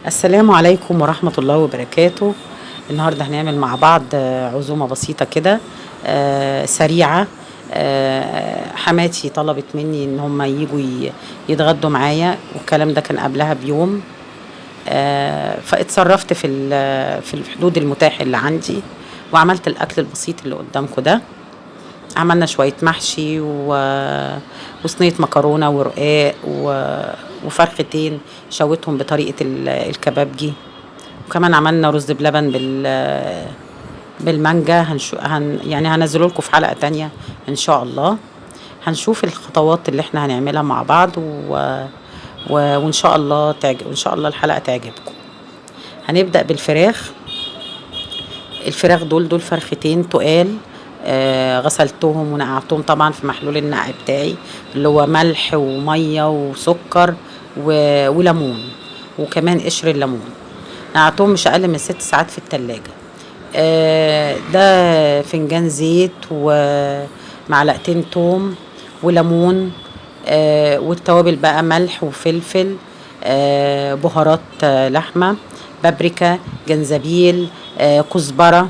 السلام عليكم ورحمة الله وبركاته. النهاردة هنعمل مع بعض عزومة بسيطة كده سريعة. حماتي طلبت مني ان هم يجوا يتغدوا معايا، والكلام ده كان قبلها بيوم. فاتصرفت في الحدود المتاح اللي عندي، وعملت الاكل البسيط اللي قدامكم ده. عملنا شوية محشي وصينية مكرونة ورقاق وفرختين شويتهم بطريقة الكبابجي، وكمان عملنا رز بلبن بالمانجا. يعني هنزله لكم في حلقة تانية ان شاء الله. هنشوف الخطوات اللي احنا هنعملها مع بعض، وان شاء الله وان شاء الله الحلقة تعجبكم. هنبدأ بالفراخ. الفراخ دول فرختين تقال، غسلتهم ونقعتهم طبعا في محلول النقع بتاعي اللي هو ملح ومية وسكر وليمون، وكمان قشر الليمون. نقعتهم مش اقل من 6 ساعات في التلاجة. ده فنجان زيت ومعلقتين توم وليمون، والتوابل بقى ملح وفلفل، بهارات، لحمه، بابريكا، جنزبيل، كزبره،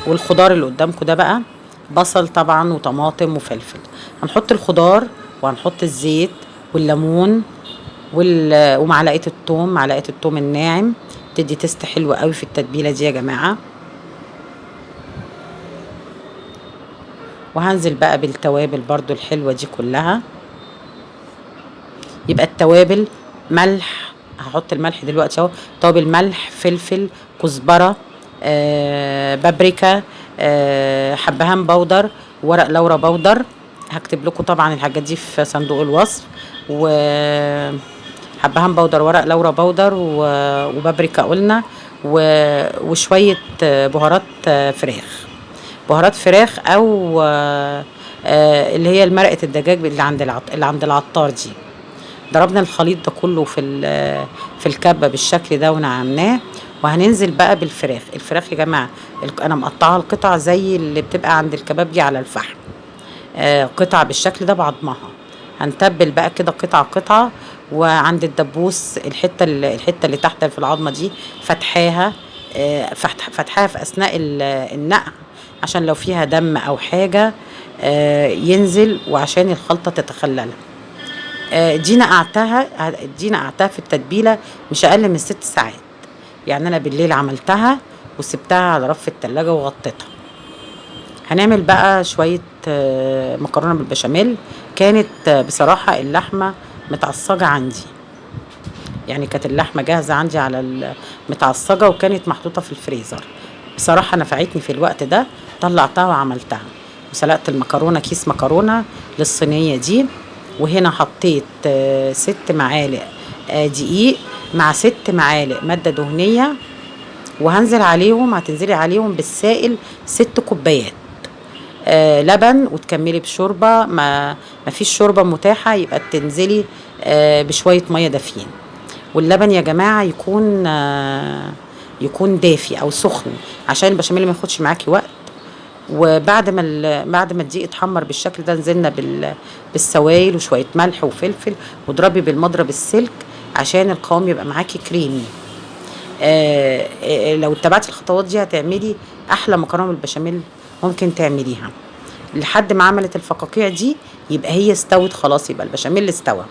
والخضار اللي قدامكم ده بقى بصل طبعا وطماطم وفلفل. هنحط الخضار وهنحط الزيت والليمون ومعلقة الثوم، معلقه الثوم الناعم تدي تيست حلو قوي في التتبيله دي يا جماعة. وهنزل بقى بالتوابل برضو الحلوة دي كلها. يبقى التوابل ملح، هحط الملح دلوقتي اهو. توابل ملح، فلفل، كزبره، بابريكا، حبهان بودر، ورق لورا بودر. هكتب لكم طبعا الحاجات دي في صندوق الوصف. و حبهان بودر، ورق لورا بودر، وبابريكا قلنا، وشوية بهارات فراخ، بهارات فراخ او اللي هي مرقه الدجاج اللي عند العطار دي. ضربنا الخليط ده كله في الكبه بالشكل ده ونعمناه. وهننزل بقى بالفراخ. الفراخ يا جماعة انا مقطعها القطع زي اللي بتبقى عند الكبابجي على الفحم، قطع بالشكل ده بعضمها. هنتبل بقى كده قطعه قطعه. وعند الدبوس الحتة اللي تحت في العظمة دي فتحاها، فتحاها في اثناء النقع عشان لو فيها دم او حاجة، ينزل، وعشان الخلطة تتخللها. دي نقعتها في التتبيله مش اقل من 6 ساعات. يعني انا بالليل عملتها وسبتها على رف التلاجة وغطيتها. هنعمل بقى شوية مكرونه بالبشاميل. كانت بصراحة اللحمة متعصجه عندي، يعني كانت اللحمة جاهزة عندي على متعصجه، وكانت محطوطة في الفريزر. بصراحة نفعتني في الوقت ده، طلعتها وعملتها. وسلقت المكرونه، كيس مكرونه للصينيه دي. وهنا حطيت 6 معالق دقيق مع 6 معالق مادة دهنية، وهنزل عليهم، هتنزلي عليهم بالسائل 6 كوبايات لبن، وتكملي بشوربه. ما فيش شوربة متاحة يبقى تنزلي بشوية مية دافيين. واللبن يا جماعة يكون دافي او سخن عشان البشاميل ما ياخدش معاكي وقت. وبعد ما بعد ما الدقيق اتحمر بالشكل ده نزلنا بالسوائل وشوية ملح وفلفل، واضربي بالمضرب السلك عشان القوام يبقى معاكي كريمي. لو اتبعتي الخطوات دي هتعملي احلى مكرونه بالبشاميل ممكن تعمليها. لحد ما عملت الفقاقيع دي يبقى هي استوت خلاص، يبقى البشاميل استوى.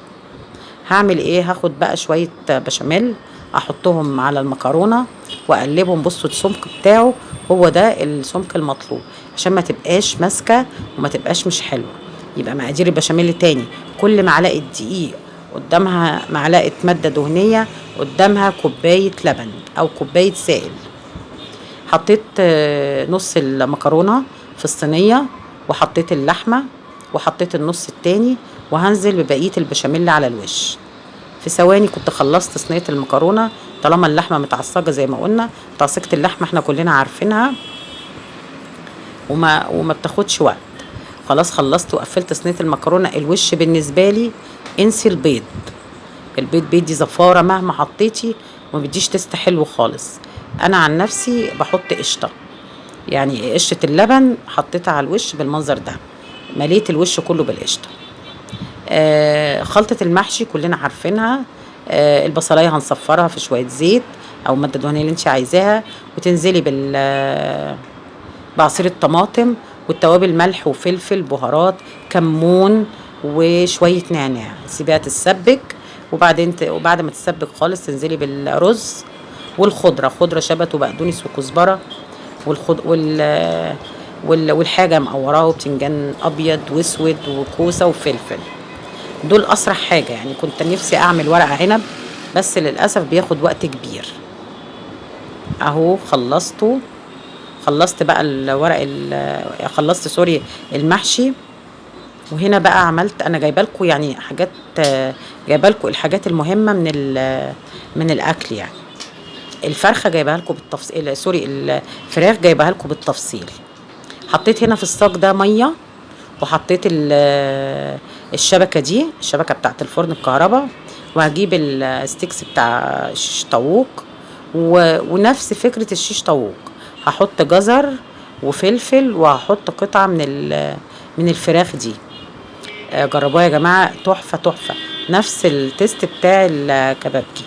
هعمل ايه؟ هاخد بقى شوية بشاميل احطهم على المكرونه واقلبهم. بصوا السمك بتاعه هو ده السمك المطلوب عشان ما تبقاش ماسكه وما تبقاش مش حلوة. يبقى مقادير البشاميل تاني، كل معلقه دقيق قدامها معلقه مادة دهنية، قدامها كوباية لبن او كوباية سائل. حطيت نص المكرونه في الصينية، وحطيت اللحمة، وحطيت النص التاني، وهنزل ببقية البشاميل على الوش. في ثواني كنت خلصت صينية المكرونه. طالما اللحمة متعصجه زي ما قلنا، تعصيجه اللحمة احنا كلنا عارفينها وما بتاخدش وقت. خلاص خلصت وقفلت صينية المكرونه. الوش بالنسبة لي انسي البيض، البيض بيدي زفاره مهما حطيتي وما بيديش تيست حلو خالص. انا عن نفسي بحط قشطه، يعني قشطه اللبن حطيتها على الوش بالمنظر ده، مليت الوش كله بالقشطه. خلطه المحشي كلنا عارفينها. البصلايه هنصفرها في شوية زيت او المادة الدهنية اللي انت عايزاها، وتنزلي بعصير الطماطم والتوابل، ملح وفلفل، بهارات، كمون، وشوية نعناع. سيبيها تتسبك، وبعد ما تتسبك خالص تنزلي بالرز والخضره، خضرة شبت وبقدونس وكزبره والحاجة مقوراه، وبتنجان ابيض واسود وكوسه وفلفل. دول اسرع حاجة يعني. كنت نفسي اعمل ورق عنب بس للاسف بياخد وقت كبير. اهو خلصته، خلصت بقى الورق خلصت سوري المحشي. وهنا بقى عملت، انا جايبه لكم يعني حاجات، جايبه لكم الحاجات المهمة من الاكل يعني. الفرخه جايبها لكم بالتفصيل، سوري الفراخ جايبها لكم بالتفصيل. حطيت هنا في الصاج ده مية، وحطيت الشبكة دي، الشبكة بتاعت الفرن الكهرباء، وهجيب ال sticks بتاع الشيش طاووق، ونفس فكرة الشيش طاووق، هحط جزر وفلفل، وهحط قطعه من الفراخ دي. جربوها يا جماعة، تحفة تحفة، نفس ال taste بتاع الكبابجي.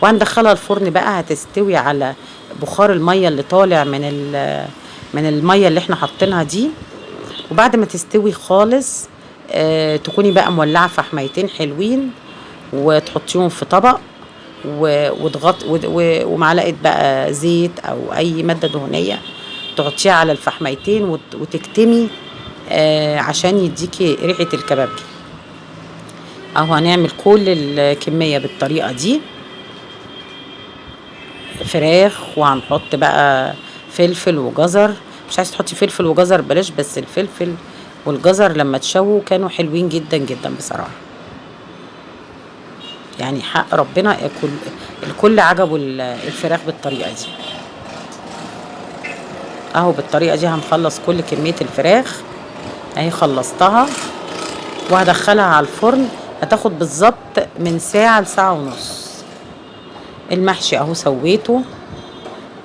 وهندخلها الفرن بقى، هتستوي على بخار المية اللي طالع من المية اللي احنا حاطينها دي. وبعد ما تستوي خالص، تكوني بقى مولعه فحميتين حلوين، وتحطيهم في طبق، وتغط ومعلقة بقى زيت او اي مادة دهنية تحطيها على الفحميتين، وتكتمي، عشان يديكي ريحه الكبابجي. اهو هنعمل كل الكمية بالطريقة دي، فراخ، وهنحط بقى فلفل وجزر. مش عايز تحطي فلفل وجزر بلاش، بس الفلفل والجزر لما تشووا كانوا حلوين جدا جدا بصراحة يعني. حق ربنا الكل عجبه الفراخ بالطريقة دي. اهو بالطريقة دي هنخلص كل كمية الفراخ اهي، خلصتها، وهدخلها على الفرن. هتاخد بالظبط من ساعة لساعة ونص. المحشي اهو سويته،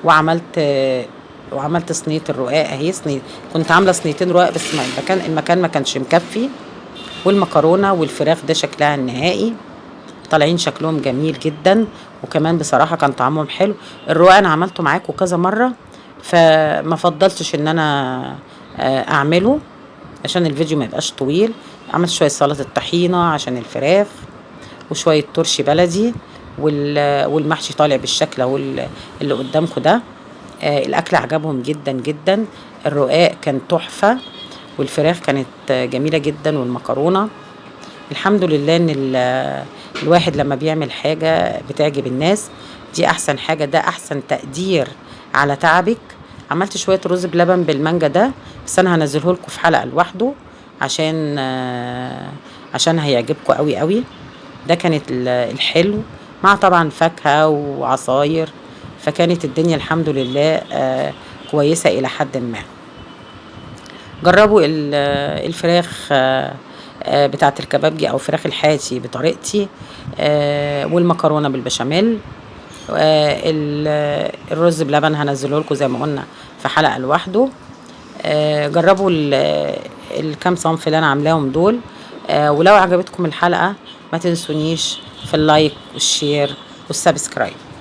وعملت صينية الرقاق اهي. صينية، كنت عاملة صينيتين رقاق بس المكان ما كانش مكفي. والمكرونة والفراخ ده شكلها النهائي، طالعين شكلهم جميل جدا، وكمان بصراحة كان طعمهم حلو. الرقاق انا عملته معاكم كذا مرة، فما فضلتش ان انا اعمله عشان الفيديو ما يبقاش طويل. عملت شوية سلطة الطحينة عشان الفراخ، وشوية ترشي بلدي، والمحشي طالع بالشكل اهو اللي قدامكم ده. الاكل عجبهم جدا جدا، الرقاق كان تحفة، والفراخ كانت جميلة جدا، والمكرونة. الحمد لله ان الواحد لما بيعمل حاجة بتعجب الناس، دي احسن حاجة، ده احسن تقدير على تعبك. عملت شوية رز بلبن بالمانجا ده، بس انا هنزله لكم في حلقة لوحده عشان هيعجبكم قوي قوي. ده كانت الحلو مع طبعا فاكهة وعصاير، فكانت الدنيا الحمد لله كويسة إلى حد ما. جربوا الفراخ بتاعة الكبابجي أو فراخ الحاتي بطريقتي، والمكرونة بالبشاميل، الرز بلبن هنزله لكم زي ما قلنا في حلقة لوحده. جربوا الكام صنف اللي أنا عاملاهم دول، ولو عجبتكم الحلقة ما تنسونيش في ال like وال share وال subscribe.